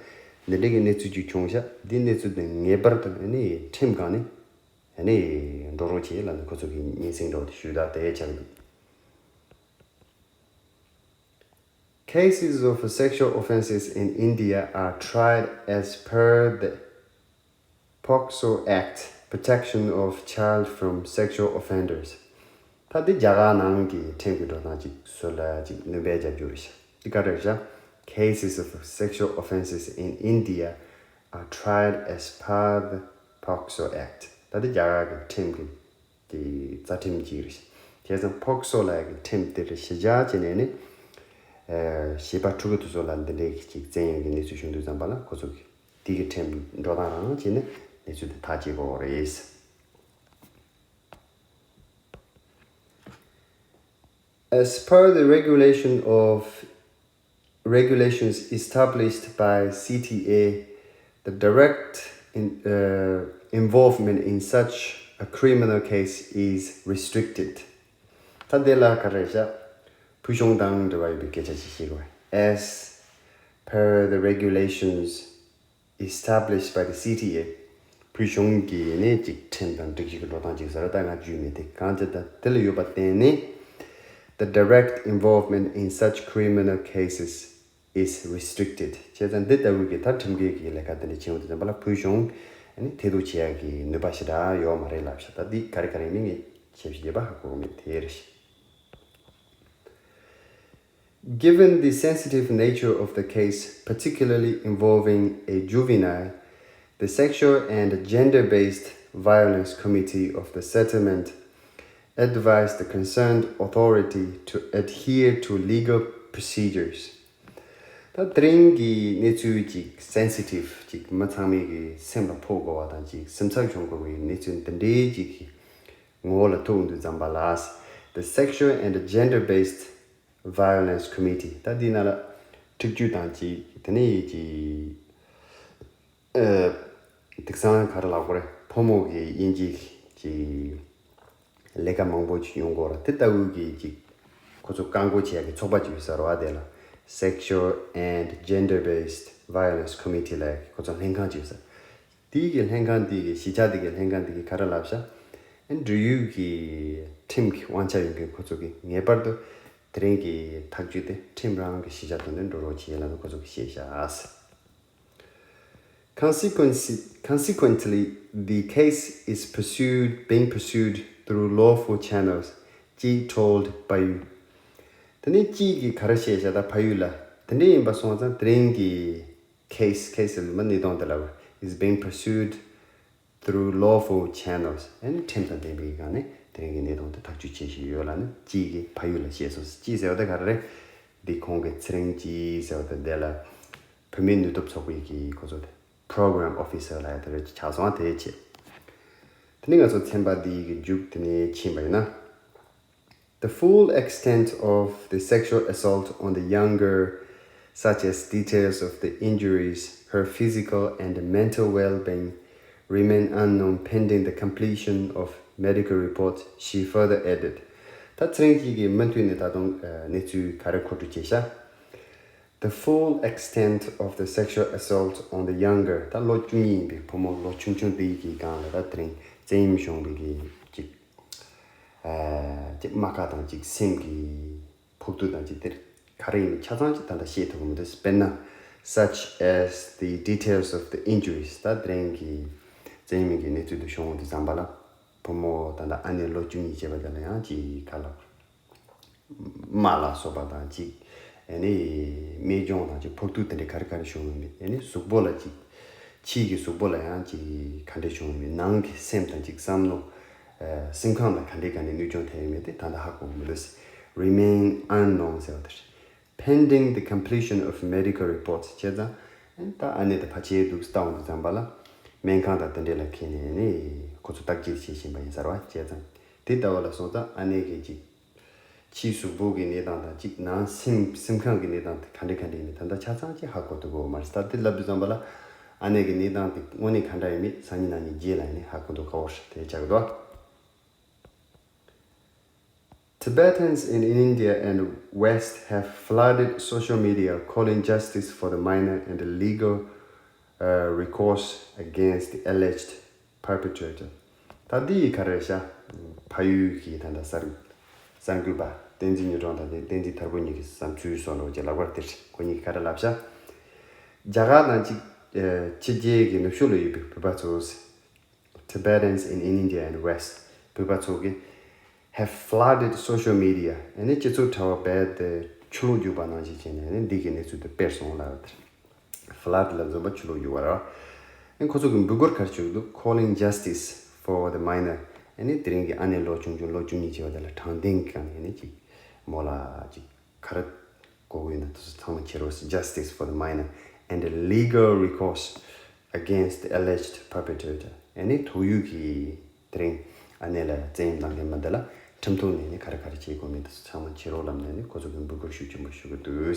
འདི་འདྲའི་གི་གནས་ཚུལ་ཅིག་བྱུང་ཤག་འདི་གནས་ཚུལ་དེ་ངེས་པར་དུ་ནི་ཁྲིམས་སྒང་ནས་ནི་འགྲོ་རོགས་བྱེད་ལབ་ནས་ཁོ་ཚོ་གིས་སྙན་སེང་འདྲ་བོ་དེ་ཞུས་དག་དེ་ཆགས་འདུག Cases of sexual offenses in India are tried as per the POCSO Act, Protection of Child from Sexual Offenders. ད་འདི་རྒྱ་གར་ནང་གི་ཁྲིམས་ཀྱི་འགྲོ་སྟངས་ཅིག་བཟོ་ལ་ཅིག་སྣོན་པ་རྒྱབ་རྒྱུ་རེད་ཤག་འདི་ག་རེ་རེད་ཤག Cases of sexual offenses in India are tried as per the POCSO Act. ད་འདི་རྒྱ་གར་གྱི་ཁྲིམས་ཀྱི་གི་རྩ་ཁྲིམས་ཅིག་རེད། བྱས་ཙང་POCSO ལབ་ཡག་གི་ཁྲིམས་དེར་གཞི་བཞག་བྱས་ནས་ནི། ཨ་གཞས་པ་ཕྲུ་གུ་དེ་ཚོ་ལ་འདི་འདྲའི་གི་ཅིག་བཙན་གཡེམ་གྱི་གནས་ཚུལ་བྱུང་དུས་ཙམ་པ་ལ་ཁོ་ཚོ་གི་དེ་གི་ཁྲིམས་འགྲོ་སྟངས་རང་བྱས་ནས་གནས་ཚུལ་དེ་ཐག་བཅད་དགོས་རེད། As per the regulation of regulations established by C T A, the direct in, uh, involvement in such a criminal case is restricted. ད་དེ་ལ་ག་རེ་བྱ། ཕུལ་བྱུང་དང་འབྲེལ་བ་ཡོད་པའི་སྐད་ཆ་ཞིག་བཤད་དགོས། As per the regulations established by the C T A. ཕུལ་བྱུང་གི་ནི་ཅིག་ཁྲིམས་དང་སྒྲིག་གཞི་གི་འགྲོ་སྟངས་ཅིག་ཟེར་བ་ད་ང་བརྗོད་མེད་དེ་གང་ཅི་ད་དེ་ལ་ཡོད་པ་བརྟེན་ནས། The direct involvement in such criminal cases is restricted. བྱས་ཙང་འདི་ལྟ་བུའི་གི་ད་ཁྲིམས་འགལ་གྱི་ལས་ཀ་དེ་འདྲ་བྱེད་འོང་དུས་ཙམ་པ་ལ་ཕུལ་བྱུང་ནི་ཐེ་གཏོགས་བྱེད་ཡག་གི་ནུས་པ་ཞེ་དྲག་ཡོད་མ་རེད་ལབ་ཤག་ད་འདི་ག་རེ་ག་རེ་མིན་ངས་ཞིབ་ཞིབ་ཡོད་པ་ཧ་གོ་གི་མེད་དེ་རེད། Given the sensitive nature of the case, particularly involving a juvenile, the Sexual and Gender-Based Violence Committee of the settlement advised the concerned authority to adhere to legal procedures. ད་དེ་རིང་གི་གནས་ཚུལ་ཅིག་སེན་སི་ཊིབ་ཅིག་མི་ཚང་མའི་གི་སེམས་ལ་ཕོག་དགོས་པ་དང་ཅིག་སེམས་འཚབ་བྱུང་དགོས་པའི་གནས་ཚུལ་འདི་འདྲའི་ཅིག་གི་ངོ་བོ་ལ་ཐུག་འདུག་ཙམ་པ་ལ། The Sexual and Gender-Based Violence Committee ད་འདི་ནང་ལ་འཁྲིག་སྤྱོད་དང་ཅིག་དེ་ནས་ཅིག་ཨ་དེང་སང་ག་རེ་ལབ་དགོས་རེད། ཕོ་མོ་གི་དབྱེ་འབྱེད་ཀྱི་ལས་ཀ་མང་པོ་ཅིག་ཡོང་གི་ཡོད་རེད། དེ་ལྟ་བུའི་གི་ཅིག་ཁོ་ཚོ་བཀག་འགོག་བྱེད་ཡག་གི་ཚོགས་པ་ཅིག་ཡོད་ས་རེད་བ། དེ་ལ་Sexual and Gender-Based Violence Committee ལབ་ཡག་གི་ཁོ་ཚོ་ལྷན་ཁང་ཅིག་ཡོད་ས། དེའི་གི་ལྷན་ཁང་དེའི་གི་གཞིས་ཆགས་དེ་གི་ལྷན་ཁང་དེ་གི་ག་རེ་ལབ་ཤག་ཨ་འབྲེལ་ཡོད་ཀྱི་ཁྲིམས་ཀྱི་དབང་ཆ་ཡོད་མཁན་ཁོ་ཚོ་གིས་ངེས་པར་དུ་དེ་རིང་གི་ཐག་གཅོད་དེ་ཁྲིམས་རང་གི་གཞི་རྒྱ་དོན་དུ་འགྲོ་རོགས་བྱེད་ལབ་ནས་ཁོ་ཚོ་གིས་བཤད་ཤག Consequences, consequently, the case is pursued, being pursued through lawful channels, ཅེས་told Payyu. དེ་ནས་ཅེས་ཀྱིས་ག་རེ་བཤད་ཤག་ད་ཕ་ཡུ་ལ། དེ་འདྲ་ཡིན་པ་སོང་ཙང་དེ་རིང་གི་case, case ལ་མ་གནས་སྟངས་དེ་ལ་is being pursued through lawful channels. ཨ་ནི་ཁྲིམས་དང་ལྡན་པའི་སྒང་ནས་དེ་རིང་གི་གནས་སྟངས་དེ་ཐག་གཅོད་བྱེད་བཞིན་ཡོད་ལབ་ནས་ཅེས་ཀྱིས་ཕ་ཡུལ་ལ་བཤད་སོང་། ཅེས་ཟེར་བ་དེ་ག་རེ་རེད། འདི་ཁོང་གི་ཚེ་རིང་ཅེས་ཟེར་བ་དེ་དེ་ལ་བུད་མེད་ནུས་སྟོབས་ཚོགས་པའི་གི་ཁོ་ཚོ་དེ་program officer ལབ་ཡ་དེ་རེད་ཆགས་སོང་། དེ་བྱས་དེ་ནི་ང་ཚོ་ཚན་པ་འདིའི་གི་མཇུག་དེ་ནས་ཕྱིན་པ་ཡིན་ན། The full extent of the sexual assault on the young girl, such as details of the injuries, her physical and mental well-being, remain unknown pending the completion of medical report, she further added. ད་ཚེ་རིང་ཅེས་ཀྱིས་མུ་མཐུད་ནས་ད་དུང་གནས་ཚུལ་ག་རེ་མཁོ་སྤྲོད་བྱས་ཤག The full extent of the sexual assault on the young girl. ད་ལོ་བཅུ་གཉིས་ཡིན་པའི་བུ་མོ་ལོ་ཆུང་ཆུང་དེའི་གི་སྒང་ལ་ད་དེ་རིང་བཙན་གཡེམ་བྱུང་བའི་གི་ཅིག་ཨ་ཅིག་རྨ་ཁ་དང་ཅིག་སེམས་ཀྱི་ཕོག་ཐུག་དང་ཅིག་དེར་ག་རེ་ཡིན་ཆ་ཚང་ཅིག་ད་ལྟ་ཤེས་ཐུབ་ཀྱི་མི་འདུག་དཔེར་ན། Such as the details of the injuries. ད་དེ་རིང་གི་བཙན་མིན་གྱི་གནས་ཚུལ་དུ་བྱུང་བ་དེ་ཙམ་པ་ལ། བུ་མོ་ད་ལྟ་ཨ་ནེ་ལོ་བཅུ་གཉིས་བྱས་པ་དེ་ལ་ཡང་ཅིག་ག་ལ་རྨ་ལ་སོགས་པ་དང་ཅིག་ཨ་ནི་རྨས་སྐྱོན་དང་ཅིག་ཕོག་ཐུག་དེ་འདྲ་ག་རེ་ག་རེ་བྱུང་ཡོད་མེད། ཨ་ནི་གཟུགས་པོ་ལ་ཅིག་ཕྱིའི་གི་གཟུགས་པོ་ལ་ཡང་ཅིག་ག་འདྲ་བྱུང་ཡོད་མེད། ནང་གི་སེམས་དང་ཅིག་བསམ་བློ། ཨ་སེམས་ཁམས་ལ་ག་འདྲའི་ག་ནས་གནོད་སྐྱོན་ཐེབས་ཡོད་མེད་དེ་ད་ལྟ་ཧ་གོ་གི་མི་འདུག Remain unknown ཟེར་བ་དེ་རེད། Pending the completion of medical reports བྱས་ཙང་། ཨ་ནི་ད་ཨ་ནེ་དེ་ཕལ་ཆེར་འདུག་ལྟ་འོང་དུས་ཙམ་པ་ལ། སྨན་ཁང་དང་དེ་འདྲས་ལ་འཁྱེར་ནས་ནི་ཁོ་ཚོ་བརྟག་དཔྱད་བྱེད་བཞིན་པ་ཡིན་ས་རེད་བ། བྱས་ཙང་དེ་ལྟ་བུ་ལ་སོང་ཙང་ཨ་ནེ་གི་ཅིག་ཕྱིའི་གཟུགས་པོ་གི་གནས་སྟངས་དང་ཅིག་ནང་སེམས་སེམས་ཁམས་ཀྱི་གནས་སྟངས་དེ་ག་འདྲས་ག་འདྲས་ཡིན་མིན་ད་ལྟ་ཆ་ཚང་ཅིག་ཧ་གོ་ཐུབ་ཀྱི་ཡོད་མ་རེད། ད་དེ་ལབ་དུས་ཙམ་པ་ལ་ཨ་ནེ་གི་གནས་སྟངས་དེ་དངོས་གནས་ག་འདྲ་ཡིན་མིན་སང་ཉིན་གནངས་ཉིན་རྗེས་ལ་ཡིན་ནི་ཧ་གོ་འདུག་ཁ་བོ་རེད། དེ་ཆགས་ཀྱི་འདུག Tibetans in India and West have flooded social media calling justice for the minor and legal uh, recourse against the alleged perpetrator. ད་འདི་ཡི་ག་རེ་ཤ་ཕ་ཡུལ་གྱི་ད་ལྟ་གསར་གསར་འགོད་པ་བསྟན་འཛིན་ཉི་སྒྲོན་དང་བསྟན་འཛིན་དར་པོ་གཉིས་ཀྱི་བསམ་ཚུལ་སོགས་འདྲ་བོ་ཅིག་ལབ་པ་རེད། དེར་ཁོ་གཉིས་ཀྱིས་ག་རེ་ལབ་ཤ། རྒྱ་གར་དང་ཅིག་ཕྱི་རྒྱལ་གྱི་ནུབ་ཕྱོགས་ལ་ཡོད་པའི་བོད་པ་ཚོ། Tibetans in India and West བོད་པ་ཚོ་གིས་have flooded social media ཨ་ནི་སྤྱི་ཚོགས་དྲ་བ་རྦད་དེ་ཆུ་ལོག་རྒྱུག་པ་ནང་བཞིན་བྱས་ནས་ཨ་ནི་འདི་གི་གནས་ཚུལ་དེ་སྤེལ་སོང་ལབ་པ་དེར། Flood ལ་འཛོམས་པ་ཆུ་ལོག་རྒྱུག་པ་རེད། ཨ་ནི་ཁོ་ཚོ་གི་འབོད་སྐུལ་ག་རེ་བྱེད་ཀྱི་འདུག Calling justice for the minor ཨ་ནི་དེ་རིང་གི་ཨ་ནེ་ལོ་ཆུང་ཆུང་ལོ་བཅུ་གཉིས་བྱས་པ་དེ་ལ་དྲང་བདེན་གྱི་སྒང་ནས་ཨ་ནི་ཅིག་མོ་ལ་ཅིག་ག་རེ་གོ་གི་ཡོད་ན་དེ་ཚོ་ཚང་མ་བྱེད་རོགས། Justice for the minor and legal recourse against the alleged perpetrator ཨ་ནི་ཐུག་ཡུལ་གྱི་དེ་རིང་ཨ་ནེ་ལ་བཙན་གཡེམ་བཏང་མཁན་མ་འདི་ལ་ཁྲིམས་ཐོག་ནས་ནི་ག་རེ་ག་རེ་བྱེད་དགོས་མིན་དེ་ཚོ་ཚང་མ་བྱེད་རོགས་ལབ་ནས་ནི་ཁོ་ཚོ་གི་འབོད་སྐུལ་ཤུགས་ཆེན་པོ་ཞུ་གི་འདུག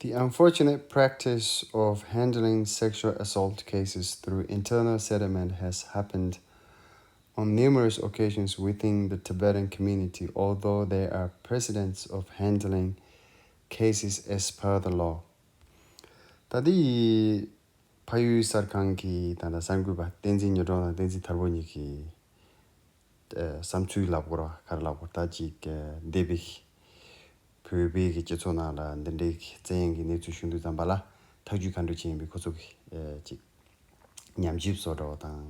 The unfortunate practice of handling sexual assault cases through internal settlement has happened on numerous occasions within the Tibetan community, although there are precedents of handling cases as per the law. ད་དེ་ཕ་ཡུལ་གསར་ཁང་གི་ད་ལྟ་གསར་འགོད་པ་བསྟན་འཛིན་ཉི་སྒྲོན་དང་བསྟན་འཛིན་དར་པོ་གཉིས་ཀྱིས་བསམ་ཚུལ་ལབ་དགོས་ར་ག་རེ་ལབ་དགོས་ད་ཅིག་འདས་པའི་བོད་པའི་གི་སྤྱི་ཚོགས་ནང་ལ་འདི་འདྲའི་བཙན་གཡེམ་གྱི་གནས་ཚུལ་བྱུང་དུས་ཙམ་པ་ལ་ཐག་གཅོད་ག་འདྲ་བྱས་ཡིན་པའི་ཁོ་ཚོ་གི་ཅིག་ཉམས་ཞིབ་བཟོ་འདྲ་བ་དང་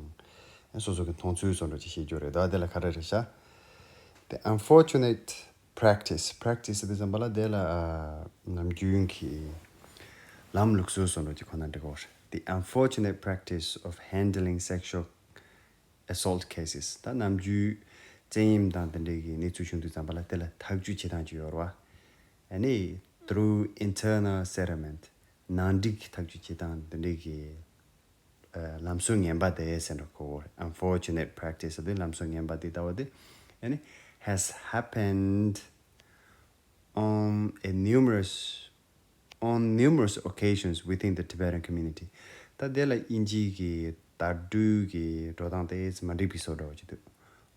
སོ་སོ་གི་མཐོང་ཚུལ་བཟོ་འདྲ་ཅིག་བཤད་རྒྱུ་རེད། ད་དེ་ལ་ག་རེ་རེད་ཤག The unfortunate practice, practice དེ་ཙམ་པ་ལ་དེ་ལ་ནམ་རྒྱུན་གྱི་ལམ་ལུགས་སྲོལ་བཟོ་འདྲ་ཅིག་ཁོ་ན་འགྲིག་གོ། The unfortunate practice of handling sexual assault cases ད་ནམ་རྒྱུན་བཙན་གཡེམ་དང་དེ་འདྲའི་གི་གནས་ཚུལ་བྱུང་དུས་ཙམ་པ་ལ་དེ་ལ་ཐག་གཅོད་བྱེད་སྟངས་ཅིག་ཡོད་རེད་བ། ཨ་ནི་through internal settlement ནང་འགྲིག་གི་ཐག་གཅོད་བྱེད་སྟངས་དེ་འདྲའི་གི་ལམ་སྲོལ་ངན་པ་དེ་ཟེར་འགྲོ་གོ། Unfortunate practice དེ་ལམ་སྲོལ་ངན་པ་དེ་ལྟ་བུ་དེ་ཨ་ནི་has happened on a numerous on numerous occasions within the Tibetan community. ད་དེ་ལ་དབྱིན་ཇིའི་གི་དར་འབྲུའི་གི་འགྲོ་སྟངས་དེ་མ་འགྲིག་པའི་བཟོ་འདྲ་བ་ཅིག་འདུག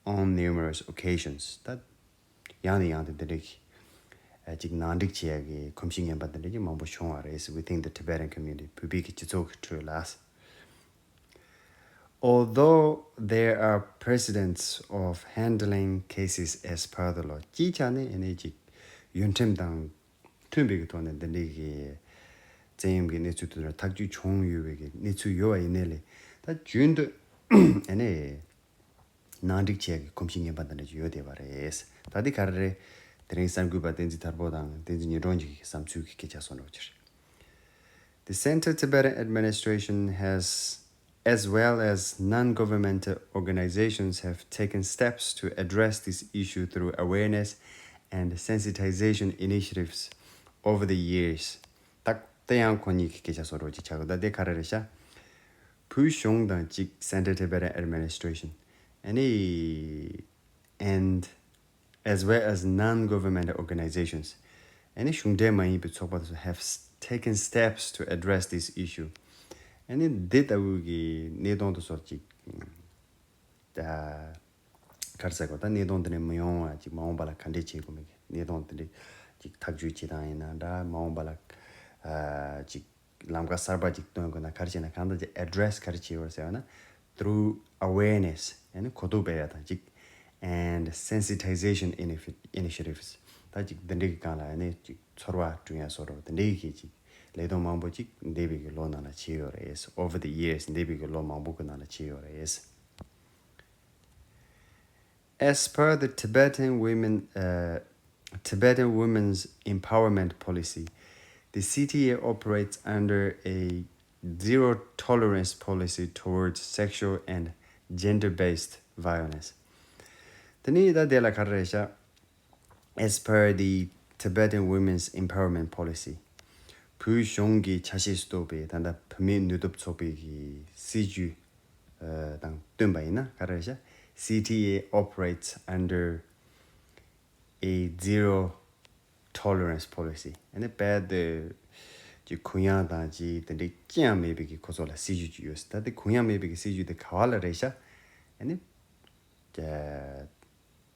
On numerous occasions ད་ཡང་ནས་ཡང་དུ་འདི་འདྲའི་གི་ཅིག་ནང་འགྲིག་བྱེད་ཡ་གི་གོམས་གཤིས་ངན་པ་འདི་འདྲ་གི་མང་པོ་བྱུང་བ་རེད། Within the Tibetan community བོད་པའི་གི་སྤྱི་ཚོགས་ཀྱི་ཁྲོད་ལ། Although there are precedents of handling cases as per the law སྤྱིའི་ཆ་ནས་ཨ་ནི་ཅིག་ཡོན་ཁྲིམས་དང་མཐུན་པའི་གི་ཐོག་ནས་འདི་འདྲའི་གི་བཙན་གཡེམ་གི་གནས་ཚུལ་དེ་ཚོ་ཐག་གཅོད་བྱུང་ཡོད་པའི་གི་གནས་ཚུལ་ཡོད་པ་ཡིན་ནའི་ལས་ད་རྒྱུན་དུ་ཨ་ནི་ནང་འགྲིག་བྱེད་ཀྱི་གོམས་གཤིས་ངན་པ་འདི་འདྲ་ཅིག་ཡོད་བསྡད་པ་རེད། ད་འདི་ག་རེ་རེད། དེ་རིང་གསར་འགོད་པ་བསྟན་འཛིན་དར་པོ་དང་བསྟན་འཛིན་ཉི་སྒྲོན་གྱི་བསམ་ཚུལ་གྱི་སྐད་ཆ་སོགས་འགྲོ་ཕྱིར། The Central Tibetan Administration has, as well as non-governmental organizations, have taken steps to address this issue through awareness and sensitization initiatives over the years. ད་དེ་ཡང་ཁོ་གཉིས་ཀྱི་སྐད་ཆ་སོགས་འགྲོ་ཅིག་ཆགས་ཀྱི་ད་དེ་ག་རེ་རེད་ཤག་བོད་གཞུང་དང་གཅིག Central Tibetan Administration ཨ་ནི་and as well as non-governmental organizations ཨ་ནི་གཞུང་འབྲེལ་མ་ཡིན་པའི་ཚོགས་པ་དེ་ཚོ་have taken steps to address this issue ཨ་ནི་འདི་ལྟ་བུ་གི་གནས་སྟངས་དེ་ཚོ་ཅིག་ད་ག་རེ་ཟེར་དགོས་ད་གནས་སྟངས་དེ་འདྲ་མི་ཡོང་བ་ཅིག་མ་འོངས་པ་ལ་ག་འདྲས་བྱེད་དགོས་མིན་གྱི་གནས་སྟངས་དེ་འདྲས་ཅིག་ཐག་གཅོད་བྱེད་སྟངས་ཡིན་ན་འདྲ་མ་འོངས་པ་ལ་ཅིག་ལམ་ཁ་གསར་པ་ཅིག་སྟོན་དགོས་ན་ག་རེ་བྱས་ན་གང་ལྟར་ཅིག་address ག་རེ་བྱེད་དགོས་ཟེར་བ་ན་through awareness ཨ་ནི་གོ་རྟོགས་སྤེལ་ཡ་དང་ཅིག and sensitization initi- initiatives. ད་ཅིག་འདི་འདྲའི་གི་སྒང་ལ་ནི་ཅིག་ཚོར་བ་བསྐྲུན་ཡ་བཟོ་འདྲ་འདི་འདྲའི་གི་ཅིག་ལས་དོན་མང་པོ་ཅིག་འདས་པའི་གི་ལོ་ནང་ལ་བྱས་ཡོད་རེད། Over the years འདས་པའི་གི་ལོ་མང་པོ་གི་ནང་ལ་བྱས་ཡོད་རེད། As per the Tibetan women, uh, Tibetan Women's Empowerment Policy, the C T A operates under a zero tolerance policy towards sexual and gender-based violence. དེ་ནི་ད་དེ་ལ་ག་རེ་རེད་ཤག As per the Tibetan Women's Empowerment Policy, བོད་གཞུང་གི་ཆ་ཤས་སུ་གཏོགས་པའི་ད་ལྟ་བུད་མེད་ནུས་སྟོབས་ཚོགས་པའི་གི་སྲིད་ཇུས་ཨ་དང་བསྟུན་པ་ཡིན་ན་ག་རེ་རེད་ཤག C T A operates under a zero tolerance policy. ཨ་ནི་རྦད་དེ་ཀྱི་གུ་ཡངས་དང་ཅི་དེ་འདྲའི་ཅི་ཡང་མེད་པའི་གི་ཁོ་ཚོ་ལ་སྲིད་ཇུས་ཅིག་ཡོད། ད་དེ་གུ་ཡངས་མེད་པའི་གི་སྲིད་ཇུས་དེ་ག་བ་ལ་རེད་ཤག་ཨ་ནི་དེ་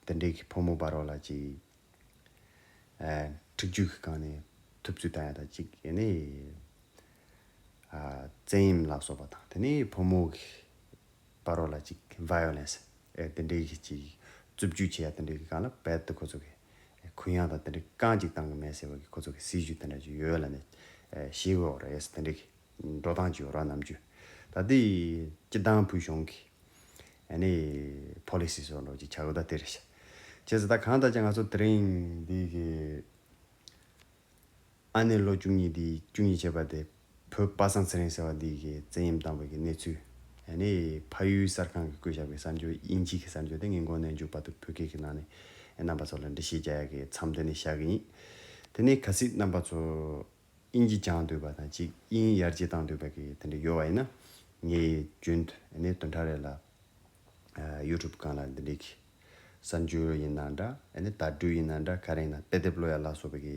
འདྲའི་གི་ཕོ་མོ་བར་བ་ལ་ཅིག་ཨ་འཁྲིག་སྤྱོད་ཀྱི་སྒང་ནས་ཐུབ་ཚོད་བཏང་ཡ་དང་ཅིག་ཨ་ནི་ཨ་བཙན་གཡེམ་ལ་སོགས་པ་དང་དེ་ནས་ཕོ་མོ་གི་བར་བ་ལ་ཅིག་violence ཨེ་དེ་འདྲའི་གི་ཅིག་རྩུབ་སྤྱོད་བྱེད་ཡ་དེ་འདྲའི་གི་སྒང་ལ་རྦད་དེ་ཁོ་ཚོ་གི་གུ་ཡངས་དང་དེ་འདྲའི་རྐང་ཅིག་བཏང་གི་མེད་ཟེར་བ་གི་ཁོ་ཚོ་གི་སྲིད་ཇུས་དེ་འདྲ་ཅིག་ཡོད་ལ་ནི་ཨེ་ཤེས་དགོས་རེད། དེ་འདྲའི་གི་འགྲོ་སྟངས་ཅིག་ཡོད་ར་ནམ་རྒྱུན། ད་དེ་སྤྱི་བཏང་བོད་གཞུང་གི་ཨ་ནི་policy བཟོ་འདྲ་ཅིག་བྱ་དགོས་ད་དེ་རེད་ཤག་བྱས་ཙང་ད་གང་ལྟར་ཀྱང་ང་ཚོ་དེ་རིང་འདི་གི་ཨ་ནེ་ལོ་བཅུ་གཉིས་འདི་བཅུ་གཉིས་བྱས་པ་དེ་བོད་པ་སངས་ཚེ་རིང་ཟེར་བ་འདི་གི་བཙན་གཡེམ་བཏང་བའི་གི་གནས་ཚུལ། ཨ་ནི་ཕ་ཡུལ་གསར་ཁང་གི་བཀོད་བཞག་པའི་གསར་འགྱུར་དབྱིན་ཇི་གི་གསར་འགྱུར་དེ་ངས་མགོ་ནས་མཇུག་བར་དུ་བོད་སྐད་ཀྱི་ནང་ནས་རྣམ་པ་ཚོ་ལ་འགྲེལ་བཤད་རྒྱག་ཡ་གི་མཚམས་དེ་ནས་བཞག་གི་ཡིན། དེ་ནས་གལ་སྲིད་རྣམ་པ་ཚོ་དབྱིན་ཇི་སྦྱང་འདོད་པ་དང་ཅིག་དབྱིན་ཡར་རྒྱས་བཏང་འདོད་པ་གི་དེ་འདྲ་ཡོད་པ་ཡིན་ན་ངས་རྒྱུན་དུ་ཨ་ནི་བདུན་ཕྲག་རེ་ལ་ཨ་YouTube སྒང་ལ་འདི་འདྲའི་གི་གསར་འགྱུར་ཡིན་ན་འདྲ་ཨ་ནི་བརྡ་སྤྲོད་ཡིན་ན་འདྲ་ག་རེ་ཡིན་ན་དཔེ་དེབ་ཀློག་ཡ་ལ་སོགས་པའི་གི་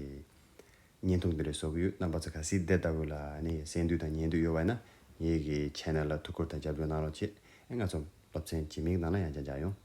བརྙན་ཐུང་འདི་འདྲ་བཟོ་གི་ཡོད། རྣམ་པ་ཚོ་གལ་སྲིད་དེ་ལྟ་བུ་ལ་ཨ་ནི་གསན་འདོད་དང་ཉན་འདོད་ཡོད་པ་ཡིན་ན་ངའི་གི་channel ལ་ཐུགས་ཁུར་དང་རྒྱབ་སྐྱོར་གནང་རོགས་བྱེད། ཨ་ང་ཚོ་སློབ་ཚན་རྗེས་མའི་ནང་ལ་ཡང་བསྐྱར་མཇལ་ཡོང་།